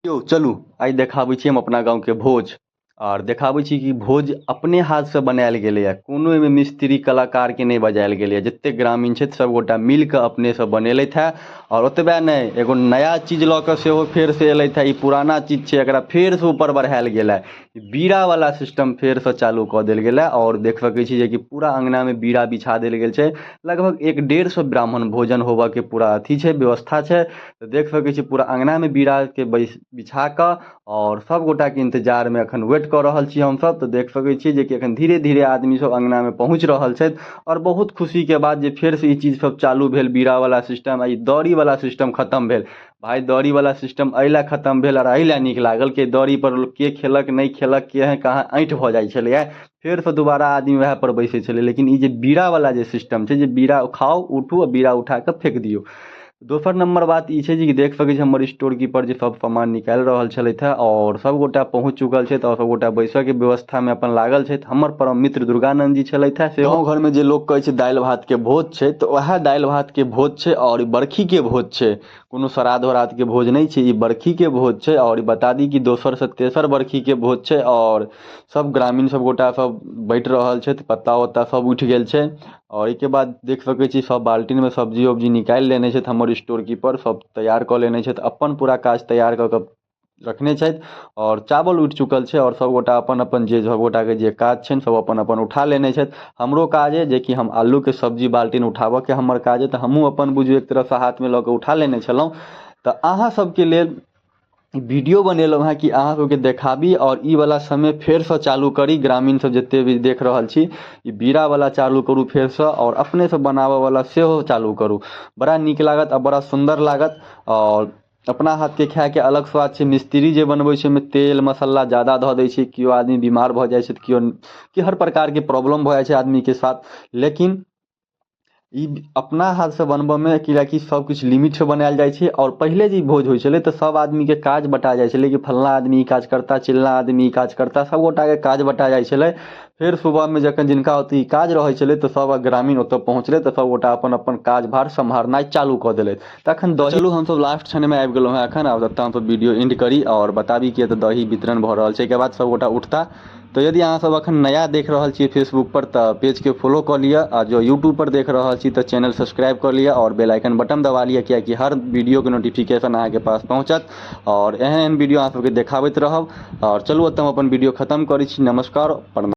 यौ चलू आइ देखाबै छी हम अपना गाँवके भोज आओर देखाबै छी कि भोज अपने हाथसँ बनायल गेलैए कोनो एहिमे मिस्त्री कलाकारके नहि बजायल गेलैए जतेक ग्रामीण छथि सभगोटा मिलि कऽ अपनेसँ बनेलथि हे आओर ओतबे नहि एगो नया चीज लऽ कऽ सेहो फेरसँ एलथि हे ई पुराना चीज छै एकरा फेरसँ ऊपर बढ़ायल गेल हे बीड़ावला सिस्टम फेरसँ चालू कऽ देल गेल हे आओर देख सकै छी जेकि पूरा अङ्गनामे बीड़ा बिछा देल गेल छै। लगभग 150 ब्राह्मण भोजन होबऽके पूरा अथी छै, व्यवस्था छै। तऽ देख सकै छी पूरा अङ्गनामे बीड़ाके बिछा कऽ आओर सब गोटाके इन्तजारमे एखन वेट कऽ रहल छी हमसब। तऽ देख सकै छी जेकि एखन धीरे धीरे आदमी सब अङ्गनामे पहुँच रहल छथि आओर बहुत खुशीके बात जे फेरसँ ई चीज सब चालू भेल, बीड़ावला सिस्टम आ ई दौरीवला सिस्टम खतम भेल। भाय दौरीवला सिस्टम एहि लए खतम भेल आओर एहि लए नीक लागल कि दौरीपर के खेलक नहि खेलक के कहाँ ऐँठ भऽ जाइ छलैए, फेरसँ दोबारा आदमी वएहपर बैसै छलै। लेकिन ई जे बीड़ावला जे सिस्टम छै जे बीड़ा खाउ उठू आओर बीड़ा उठाकऽ फेक दियौ। दोसर नम्बर बात ई छै जे कि देख सकै छी हमर स्टोर कीपर जे सब सामान निकालि रहल छलथि हे आओर सब गोटा पहुँच चुकल छथि आओर सब गोटा बैसऽके व्यवस्थामे अपन लागल छथि। हमर परम मित्र दुर्गानन्द जी छलथि हे। गाँव घरमे जे लोक कहै छै दालि भातके भोज छै, तऽ वएह दालि भातके भोज छै आओर ई बरखीके भोज छै। कोनो श्राद्ध उराधके भोज नहि छै, ई बरखीके भोज छै। आओर ई बता दी कि दोसरसँ तेसर बरखीके भोज छै आओर सब ग्रामीण सब गोटा सब बैठ रहल छथि, पत्ता उत्ता सब उठि गेल छै। आओर एहिके बाद देख सकै छी सब बाल्टीनमे सब्जी उब्जी निकालि लेने छथि, हमर स्टोर कीपर सब तैयार कऽ लेने छथि, अपन पूरा काज तैयार कऽ कऽ रखने छथि। आओर चावल उठि चुकल छै आओर सब गोटा अपन अपन जे सब गोटाके जे काज छनि सब अपन अपन उठा लेने छथि। हमरो काज अइ जेकि हम आलूके सब्जी बाल्टीन उठाबऽके हमर काज अइ, तऽ हमहूँ अपन बुझू एक तरहसँ हाथमे लऽ कऽ उठा लेने छलहुँ। तऽ अहाँ सबके लेल वीडियो बनेलहुँ हेँ कि अहाँ सबके देखाबी आओर ई वला समय फेरसँ चालू करी। ग्रामीण सब जते भी देख रहल छी ई बीड़ावला चालू करू फेरसँ आओर अपनेसँ बनाबऽवला सेहो चालू करू, बड़ा नीक लागत आओर बड़ा सुन्दर लागत। आओर अपना हाथके खायके अलग स्वाद छै। मिस्त्री जे बनबै छै ओहिमे तेल मसाला जादा धऽ दै छै, केओ आदमी बीमार भऽ जाइ छै तऽ केओ कि हर प्रकारके प्रॉब्लम भऽ जाइ छै आदमीके साथ। लेकिन ई अपना हाथसँ बनबऽमे किएकि सबकिछु लिमिटसँ बनायल जाइ छै। आओर पहिले जे ई भोज होइ छलै तऽ सब आदमीके काज बँटा जाइ छलै कि फल्लाँ आदमी ई काज करता, चिल्लाँ आदमी ई काज करता, सब गोटाके काज बँटा जाइ छलै। फेर सुबहमे जखन जिनका ओतऽ ई काज रहै छलै तऽ सब ग्रामीण ओतऽ पहुँचलै तऽ सब गोटा अपन अपन काजभार सम्हारनाइ चालू कऽ देलथि। तखन दही चलू हमसब लास्ट क्षणमे आबि गेलहुँ हेँ एखन। आब एतऽ हमसब वीडियो एंड करी आओर बताबी कि एतऽ दही वितरण भऽ रहल छै। एहिके बाद सब गोटा उठता। तऽ यदि अहाँ सब एखन नया देख रहल छियै फेसबुक पर तऽ पेजके फॉलो कऽ लिअ आ जँ यूट्यूब पर देख रहल छी तऽ चैनल सब्सक्राइब कऽ लिअ आओर बेल आइकन बटन दबा लिअ, किएकि हर वीडियोके नोटिफिकेशन अहाँके पास पहुँचत आओर एहन एहन वीडियो अहाँ सबके देखाबैत रहब। आओर चलू एतऽ हम अपन वीडियो खतम करै छी। नमस्कार, प्रणाम।